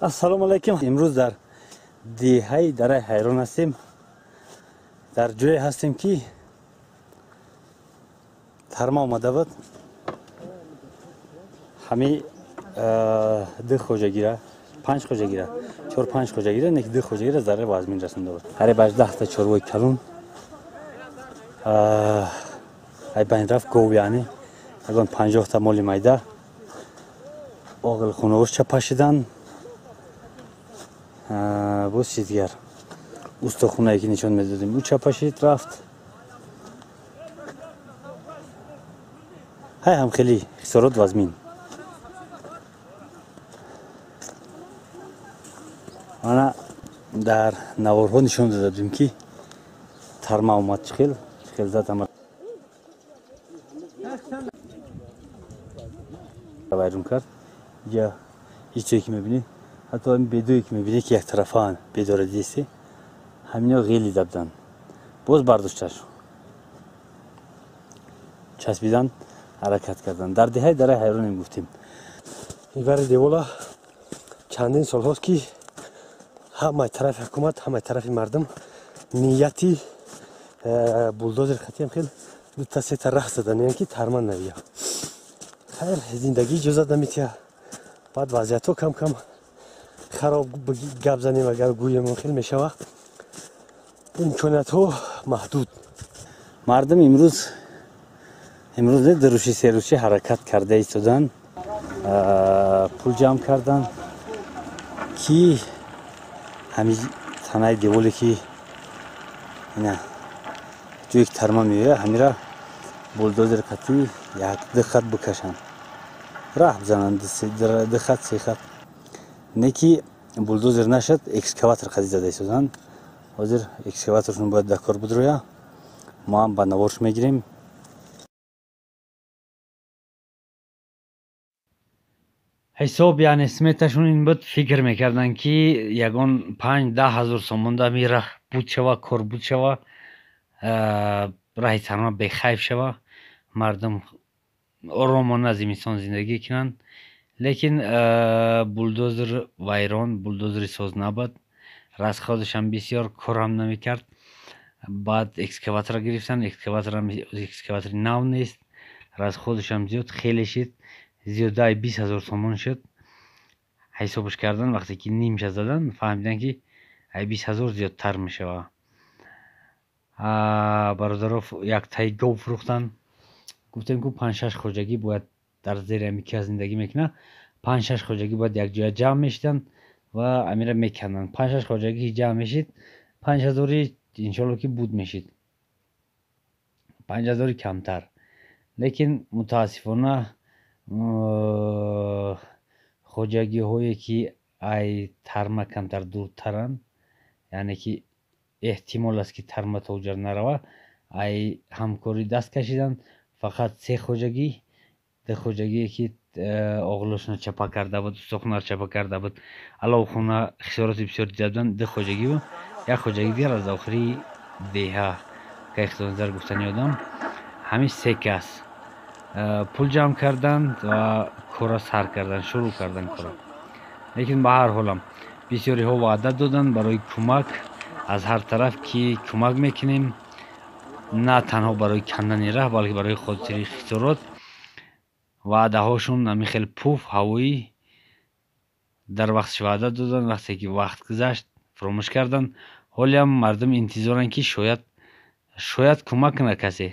Ассалому алайкум. Имрӯз дар деҳаи Дараи Ҳайрон ҳастем. Дар ҷое ҳастем, ки тарма омада буд. Ҳамин ду хоҷагира, панҷ хоҷагира, чор панҷ хоҷагира, не, ду хоҷагира зарар вазмин расонда буд. Қариб 18 та чорвои калон ай байн рафт, гов, яъне ягон 50 та моли майда, оғилхонаҳош чапа шидан. Боз чиз дигар, устохонае ки нишон медодем, ӯ чапа шид, рафт. Ҳай, ҳам хеле хисорот вазмин. Ана дар наворҳо нишон дода будем, ки тарма омад, чӣ хел зад, ҳама вайрон кард. Ия ҳеҷ ки мебинӣ, ҳатто ҳамин бедое ки мебинӣ, ки яктарафаан, бедора дидесте, ҳамино ғелида буданд, боз бардошташ часпидан, ҳаракат кардан. Дар деҳаи Дараи Ҳайронем, гуфтем. Ибари девола чандин солҳост, ки ҳамаи тарафи ҳукумат, ҳамаи тарафи мардум нияти булдозер хатиам хел дута сета раҳ заданиян, ки тарман навия. Хайр, зиндагӣ иҷозат наметиҳа. Баъд вазъиятҳо кам кам хароб, гап занем агар гӯем, хел мешава, имкониятҳо маҳдуд. Мардум имрӯз не, дурӯши серӯшӣ ҳаракат карда истодан, пул ҷамъ кардан, ки ҳамин танаи деволе, ки ина ҷое ки тарма меояд, ҳамира булдозер қатӣ як ду хат бикашанд, раҳ бизананд, ду хат, се хат. Не ки булдозер нашад, экскаватор қатӣ зада истоданд. Ҳозир экскаваторшон бояд дар кор бидроя, мо ҳам ба наворш мегирем. Ҳисоб, яъне сметашон ин буд, фикр мекарданд, ки ягон 5-10 ҳазор сомонда ҳамин раҳ буд шава, кор буд шава, раҳи тарма бехайф шава, мардум оромона зимистон зиндагӣ кунанд. Лекин булдозер вайрон, булдозери соз набуд, расходашам бисёр, корам намекард. Баъд экскаватора гирифтанд, экскаваторам экскаватори нав нест, расходашам зиёд хеле шид, зиёдаи 20 000 сомон шуд. Ҳисобш кардан, вақте ки нимша задан, фаҳмиданд, ки ай 20 000 зиёдтар мешавад. Бародаро як таи гов фурӯхтанд. Гуфтем, ку панҷ-шаш хоҷагӣ бояд дар зери ҳами ки зиндагӣ мекунад, панҷ-шаш хоҷагӣ бояд якҷоя ҷамъ мешиданд ва амира меканданд. Панҷ-шаш хоҷагӣ ҷамъ мешид, 5000-и иншолло ки буд мешид, 5000-и камтар. Лекин мутаассифона хоҷагиҳое ки ай тарма камтар дуртаранд, яъне ки эҳтимол аст, ки тарма то уҷар нарава, ай ҳамкорӣ даст кашиданд. Фақат се хоҷагӣ, ду хоҷагие ки оғилошона чапа карда буд, устохонаро чапа карда буд, аловхона хисороти бисёр дида буданд, ду хоҷагӣ, як хоҷагӣ дигар аз охири деҳа, кайхтоназар гуфтани одам. Ҳамин се кас пул ҷамъ карданд ва кора сар карданд, шурӯъ карданд кора. Лекин ба ҳар ҳолам бисёриҳо ваъда доданд барои кӯмак аз ҳар тараф, ки кӯмак мекунем, на танҳо барои кандани раҳ, балки барои хотири хисорот. Ваъдаҳошон ҳамин хел пуф ҳавоӣ. Дар вақтш ваъда доданд, вақте ки вақт гузашт, фуромӯш карданд. Ҳолиам мардум интизоранд, ки шояд кӯмак кунад касе.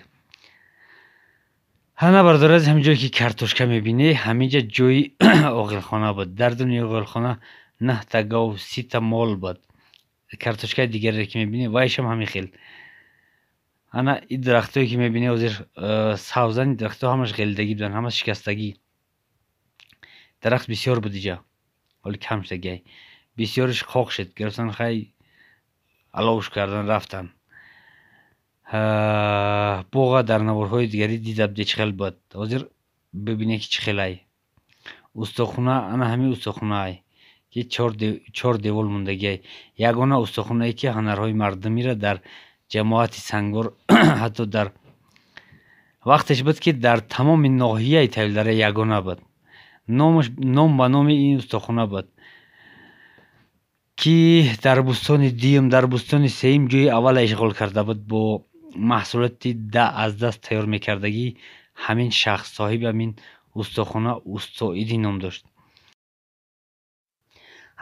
Ҳана, бародари азиз, ҳамин ҷое ки картошка мебинӣ, ҳаминҷа ҷои оғилхона буд. Дар дуни оғилхона наҳта гов, 30 та мол буд. Картошкаи дигареро ки мебинӣ, вайшам ҳамин хел. Ана и дарахтое ки мебинӣ, ҳозир савзани дарахтҳо ҳамаш ғелидагӣ буданд, ҳамаш шикастагӣ. Дарахт бисёр буд иҷа, ҳоли кам шудагиай, бисёриш қоқ шуд, гирифтан, хай, аловш кардан, рафтан. Боға дар наворҳои дигарӣ дида будӣ, чӣ хел буд, ҳозир бибинед, ки чӣ хелай. Устохона ана ҳамин устохонаай, ки чор девол мондагиай. Ягона устохонае, ки ҳунарҳои мардумиро дар ҷамоати Сангвор, ҳатто дар вақтеш буд, ки дар тамоми ноҳияи Тавилдара ягона буд. Номаш ном ба номи ин устохона буд. Ки дар бӯстони дуюм, дар бӯстони сеюм ҷои аввала ишғол карда буд бо маҳсулоти да аз даст тайёр мекардагӣ. Ҳамин шахс соҳиби ҳамин устохона Устоидӣ ном дошт.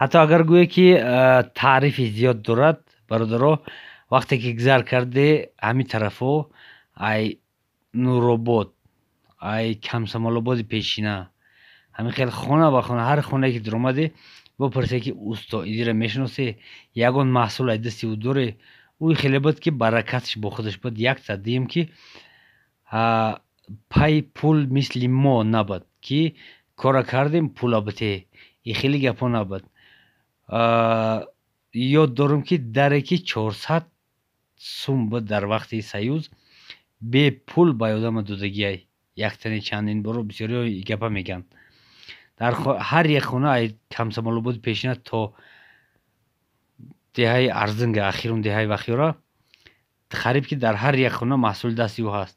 Ҳатто агар гӯе ки таърифи зиёд дорад, бародаро, вақте ки гузар карде ҳамин тарафҳо, ай Нуробод, ай Камсамолободи пешина, ҳамин хел хона ба хона, ҳар хонае ки дуромаде, бипурсе ки Устоидиро мешиносе, ягон маҳсул ай дасти ӯ доре. Ӯ хеле буд ки баракаташ бо худаш буд. Якта дуюм ки пай пул мисли мо набуд, ки кора кардем, пула бите, и хеле гапҳо набуд. Ёд дорам ки даре ки 400 сум буд дар вақти союз, бепул ба ёдама додагиай яктане чандин боро. Бисёриҳо гапа мегӯянд. Дар ҳар як хона ай Камсамолободи пешина то деҳаи Арзинга, ахирун деҳаи Вахёра, қариб ки дар ҳар як хона маҳсули дасти ӯ ҳаст.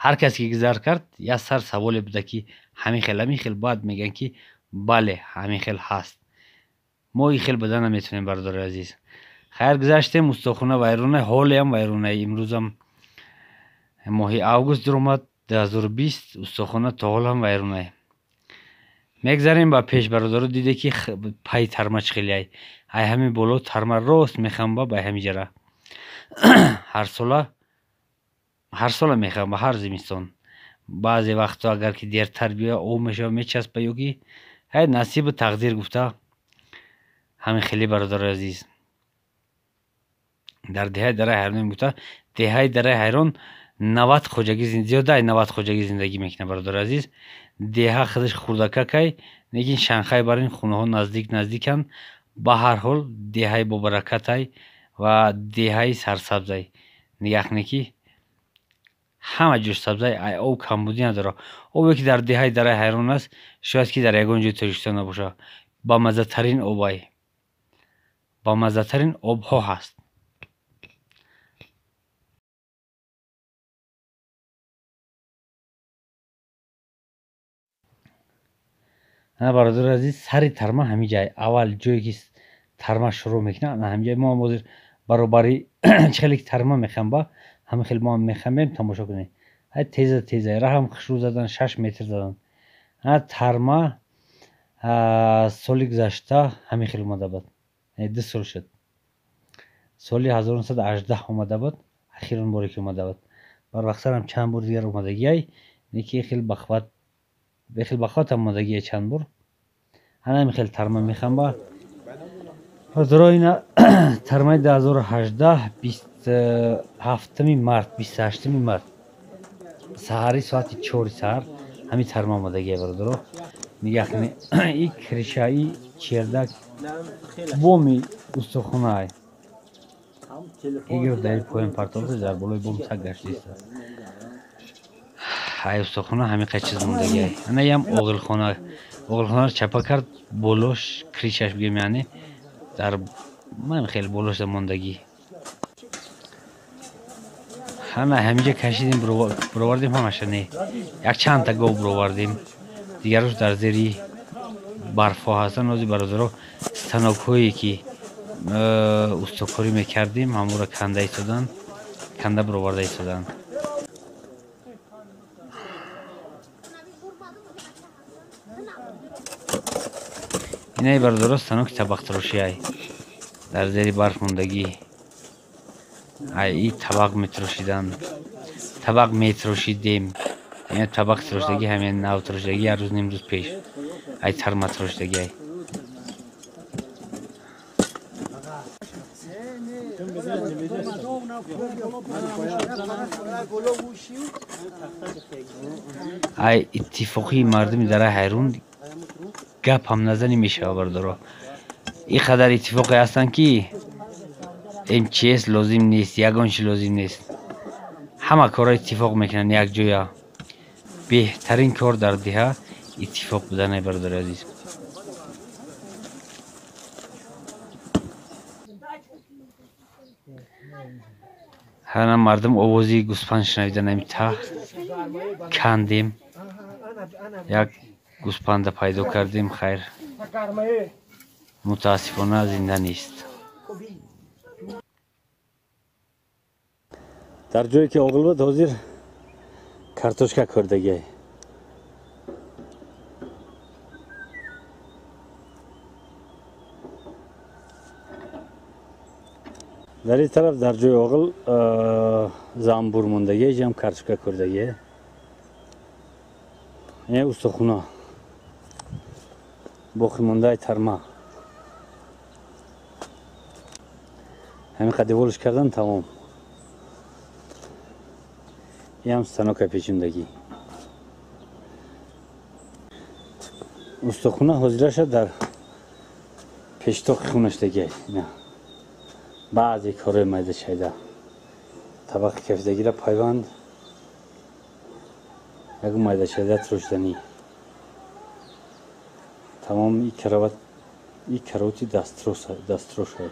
Ҳар кас ки гузар кард, як сар саволе буда ки ҳамин хел, ҳамин хел, баъд мегӯянд ки бале, ҳамин хел ҳаст. Мо ин хел буда наметавонем, бародари азиз. Хайр, гузаштем, устохона вайрона, ҳолеам вайрона. Имрӯзам моҳи август дуромад 2020, устохона то ҳол ҳам вайронае. Мегзарем ба пеш, бародаро. Диде ки пай тарма чӣ хелеай, ай ҳамин боло тарма рост мехамба ба ҳамин ҷара. Ҳарсола, ҳарсола мехамба, ҳар зимистон. Баъзе вақтҳо агар ки дертар биёя, об мешава, мечаспа, ё ки ҳай насибу тақдир гуфта ҳамин хеле. Бародарои азиз, дар деҳаи Дараи Ҳайрон гуфта, деҳаи Дараи Ҳайрон 90 хоҷагӣ, зиёдаи 90 хоҷагӣ зиндагӣ мекунад, бародари азиз. Деҳа худаш хурдакакай, лекин шанхай бар ин хонаҳо наздик наздиканд. Ба ҳар ҳол деҳаи бобаракатай ва деҳаи сарсабзай. Нигаҳ кунед ки ҳама ҷош сабзай, ай об камбудӣ надорад. Обе ки дар деҳаи Дараи Ҳайрон аст, шояд ки дар ягон ҷои Тоҷикистон набошад. Бамаззатарин обай, бамаззатарин обҳо ҳаст. Ана, бародари азиз, сари тарма ҳамин ҷай, аввал ҷое ки тарма шурӯъ мекунад, ана ҳамин ҷай. Мо ҳам ҳозир баробари чӣ хеле ки тарма мехамба, ҳамин хел мо ҳам мехамбем. Тамошо кунед, ҳай теза теза раҳам хушрӯ задан, 6 метр задан. Ана тарма соли гузашта ҳамин хел омада буд, 2 сол шуд, соли 1918 омада буд, ахирон боре ки омада буд. Барвақтарам чанд бор дигар омадагиай, неки хел бахват, бехел бахватам омадагиай чанд бор. Ана ҳамин хел тарма мехамба, бародаро. Ина тармаи 2018, 27-уми март, 28-уми март, саҳари соати 4-и саҳар ҳамин тарма омадагиай, бародаро. Нигаҳ кунед, и крыша, и чердак, боми устохонаай. Игир дар поён партовта, дар болои бом саг гаштиста. Ай устохона ҳамин қад чиз мондагиай. Ана ям оғилхона, оғилхонаро чапа кард, болош, крыша ш бигем, яъне дар ман хеле болошда мондагӣ. Ҳама ҳаминҷа кашидем, бировардем ҳамаша, не, як чандта гов бировардем, дигарош дар зери барфҳо ҳастанд. Ҳозир, бародаро, станокҳое ки устокорӣ мекардем, ҳамонро канда истоданд, канда бироварда истоданд. Инаи, бародаро, станоки табақтарошиай, дар зери барф мондагӣ. Ай и табақ метарошиданд, табақ метарошидем. Ина табақ тарошидагӣ, ҳамин нав тарошидагӣ, як рӯз, ним рӯз пеш ай тарма тарошидагӣ ай. Ай иттифоқии мардуми Дараи Ҳайрон гап ҳам назанӣ мешавад, бародаро. Ин қадар иттифоқе ҳастанд ки МЧС лозим нест, ягон чи лозим нест, ҳама корро иттифоқ мекунанд якҷоя. Беҳтарин кор дар деҳа иттифоқ будане, бародари азиз. Ҳана мардум овози гӯспанд шунавида, нами таҳ кандем, як гӯспанда пайдо кардем. Хайр. Мутаассифона зинда нест. Дар ҷое ки оғил буд ҳозир картошка кӯрдагиай. Дар ин тараф дар ҷои оғил замбур мондагиай, ҷам картошка кӯрдагиай. Ин устухуна боқӣ мондаи тарма. Ҳамин қад деволш кардан тамом. Ям станока печундагӣ. Устохуна ҳозираша дар пештоқи хунаштагиай. Баъзе корҳои майда шайда. Табақи кафидагира пайванд, як майда шайда трошданӣ. Тамом и карават, и каравати дастроша.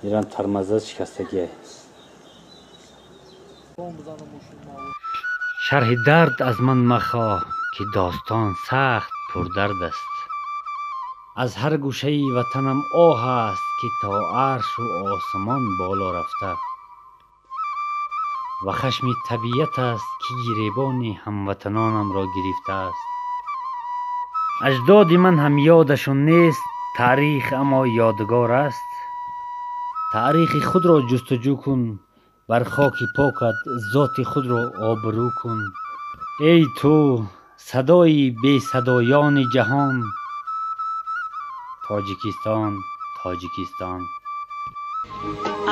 Ирам тармаза шикастагиай. Шарҳи дард аз ман махоҳ, ки достон сахт пурдард аст. Аз ҳар гӯшаи ватанам оҳ аст, ки то аршу осмон боло рафта. Ва хашми табиат аст, ки гиребони ҳамватанонамро гирифтааст. Аҷдоди ман ҳам ёдашон нест, таърих аммо ёдгор аст. Таърихи худро ҷустуҷӯ кун, бар хоки покат зоти худро обрӯ кун. Эй ту садои бесадоёни ҷаҳон, Тоҷикистон, Тоҷикистон.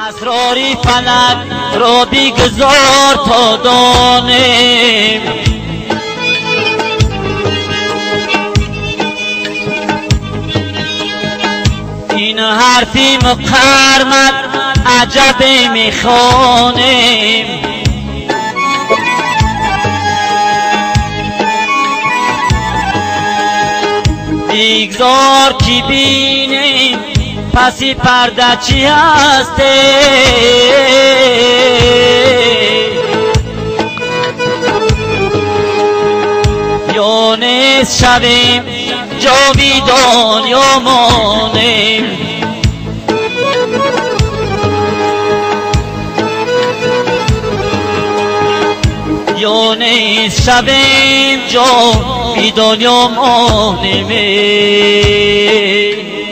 Асрори фалак ро бигзор то донем, ин ҳарфи муқармат аҷаб мехонем. Бигзор ки бинем паси парда чӣ ҳасте, ё нест шавем ҷовидон ё монем. Ё нест шавем ҷовидон ё монем.